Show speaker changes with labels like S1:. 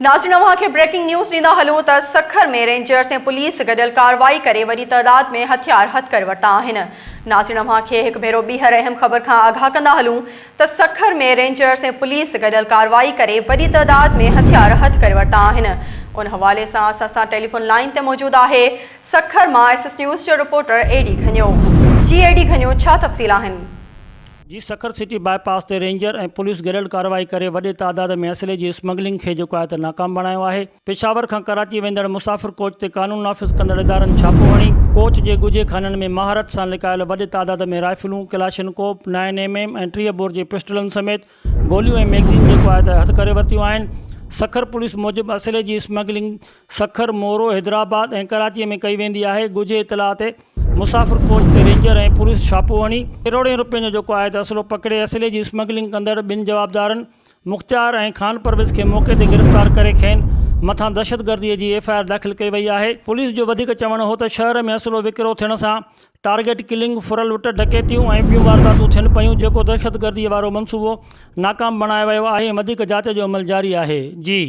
S1: ناظرين اوهان کي بريڪنگ نيوز ڏيندا هلون ته سکر ۾ رينجرز ۽ پوليس گڏيل ڪارروائي ڪري وڏي تعداد ۾ هٿيار هٿ ڪري ورتا آهن. ناظرين اوهان کي هڪ ڀيرو ٻيهر اهم خبر کان آگاهه ڪندا هلون ته سکر ۾ رينجرز ۽ پوليس گڏيل ڪارروائي ڪري وڏي تعداد ۾ هٿيار هٿ ڪري ورتا آهن. ان حوالي سان اسان سان ٽيليفون لائين تي موجود آهي سکر مان ايس ايس نيوز جو رپورٽر اي ڊي گهنيو. جي اي ڊي گهنيو ڇا تفصيل آهن؟
S2: جي سکر سٽي باء پاس تي رينجر ۽ پوليس گڏيل ڪارروائي ڪري وڏي تعداد ۾ اسلحي جي اسمگلنگ کي جيڪو آهي ته ناڪام بڻايو آهي. پشاور کان ڪراچي ويندڙ مسافر ڪوچ تي قانون نافذ ڪندڙ ادارن ڇاپو هڻي ڪوچ جي ڳجهي خانن ۾ مهارت سان لڪايل وڏي تعداد ۾ رائفلون، Kalashnikov, nine M M ۽ 30 bore جي پسٽلن سميت گوليون ۽ ميگزين جيڪو آهي ته هٿ ڪري ورتيون آهن. سکر پوليس موجب اسلحي جي اسمگلنگ سکر، مورو، حيدرآباد ۽ ڪراچي ۾ ڪئي ويندي آهي، ڳجهي اطلاع تي مسافر ڪوچ تي رينجر ۽ پوليس ڇاپو هڻي ڪروڙين روپين جو جيڪو آهي ته اسلحو پڪڙي اسلحي جي اسمگلنگ ڪندڙ ٻن جوابدارن مختيار ۽ خان پرويز کي موقعي تي گرفتار ڪري کين مٿان دهشتگردي جي ايف I R داخل ڪئي وئي آهي. پوليس جو وڌيڪ چوڻ هو ته شهر ۾ اسلحو وڪرو ٿيڻ سان ٽارگيٽ ڪلنگ، ڦر لٽ، ڊڪيتيون ۽ ٻيون وارداتون ٿين پيون جيڪو دهشتگردي وارو منصوبو ناڪام بڻايو ويو آهي ۽ وڌيڪ جاچ جو عمل جاري آهي. جي.